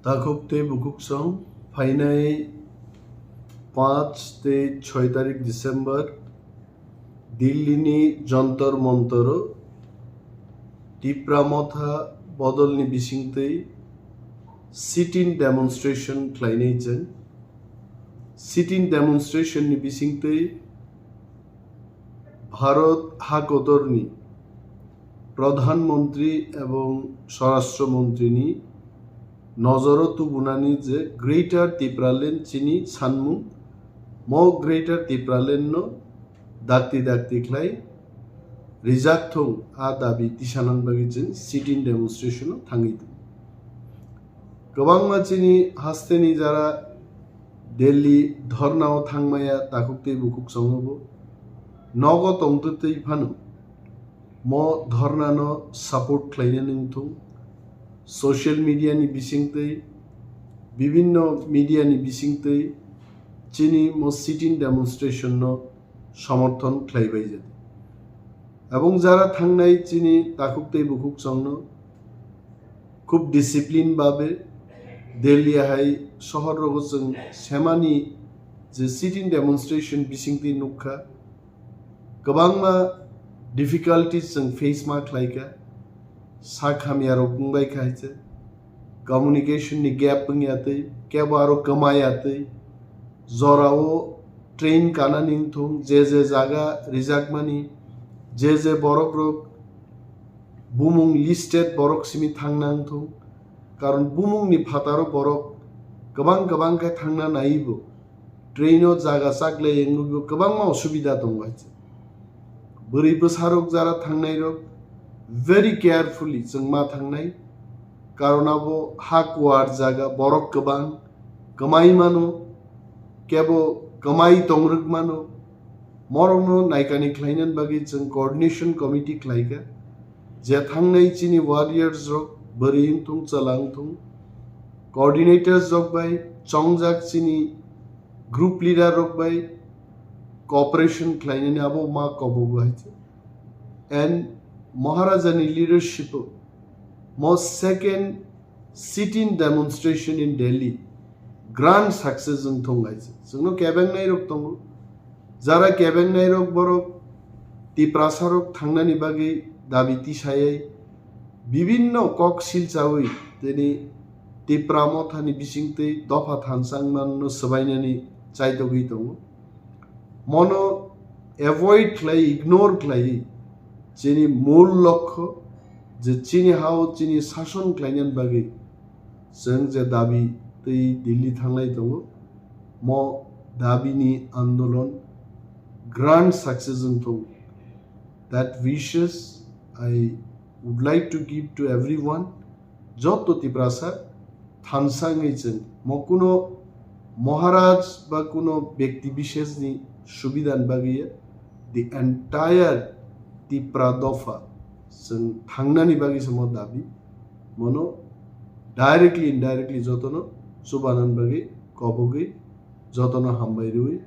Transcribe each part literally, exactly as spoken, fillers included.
Takhuk tei bukhuk song phainai panch tei choi tarik December Delhi ni Jantar Mantar o Tipra Motha bodol ni bisingtwi sit-in demonstration khlainai chwng. Sit-in demonstration ni bisingtwi Bharat ha kotorni Pradhan Mantri ebong Swarashtra Mantri ni nojoro tubunani je Greater Tipraland chini sanmung, mo Greater Tipraland no dakti dakti khlai rijak thung a dabi tisanang bagwi chwng sit-in demonstration o thangwi tongo. Kwbangma chini hasteni jara Delhi dhorna o thangmaya takhuk tei bukhuk chongo bo nogo tongtwi twi phano mo dhorna no support khlainani wngthung. Social media ni bisingtwi, bibinno media ni bisingtwi chini mo sit-in demonstration no somorthon khlaibai jani. Ebong jara thangnai chini takhuk tei bukhuk chongno khub discipline babe Delhi hai sohor rogo chwng semani je sit-in demonstration bisingtwi nukha, kwbangma difficulties chwng face ma khlaikha, sak hamya rok wngbai kha hai se, communication ni gap wngya twi, kebo aro kwmaya twi, jorao train kanani wngthung, je je jaga rijakmani, je je borok rok bumung listed borok simi thangna wngthung, karon bumungni phataro borok kwbang kwbang khe thangna naibo, train o jaga chaklai wngwi bo kwbangma osubida tongo hai se. Bwrwi bwsarok jara thangnai rok very carefully chwng ma thangnai, karon abo ha kuar jaga borok kwbang kwmai mano, kebo kwmai tongrwk mano, morokno naikani khlainani bagwi chwng coordination committee khlaikha. Je thangnai chini warriors rok bwrwi wngthung chwla wngthung, coordinators rok bai chongjak chini group leader rok bai cooperation khlainani abo ma kobogo hai se. And Maharaja ni leadership o mo second sit-in demonstration in Delhi grand success wngthung hai se. Chwngno kebengnai rok tongo. Jara kebengnai rok borok Tiprasa rok thangnani bagwi dabi tisayai bibinno kok silchawi tini Tipra Mothani bisingtwi dopha thansa wngmanno swbainani chaitogwi tongo. Mono avoid khlai, ignore khlai chini mul lokho je chini hao chini sason khlainani bagwi chwng je dabi twi Delhi thanglai tongo, mo dabi ni andolon grand success wngthung. That wishes I would like to give to everyone. Joto Tiprasa thansa wngwi chwng mo kuno Maharaj ba kuno bekti bisheshni subidani bagwi ya, the entire Tipra dopha chwng thangnani bagwi se mo dabi. Mono directly, indirectly jotono chubanani bagwi kobogwi jotono hambai rwi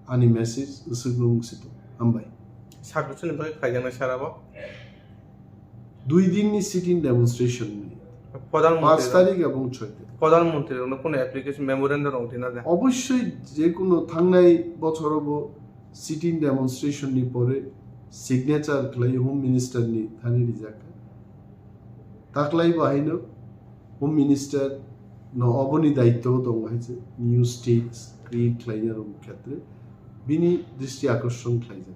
ani message usuk nung situ. Hambai. Sakhuchuni bagwi khaijaknai sara bo. Dui dinni sit-in demonstration ni. Pradhan Mantri Panch rok. Tarik ebong choi tarik. Pradhan Mantri rokno kuno application memorandum rok dina de. Obossoi je kuno thangnai bochoro bo sit-in demonstration ni pore signature khlai Home Minister ni thani rijak. Taklai bo haino Home Minister no oboni daityo tongo hai se new states create khlaina rok khetre bini dristi akorshon khlaijak.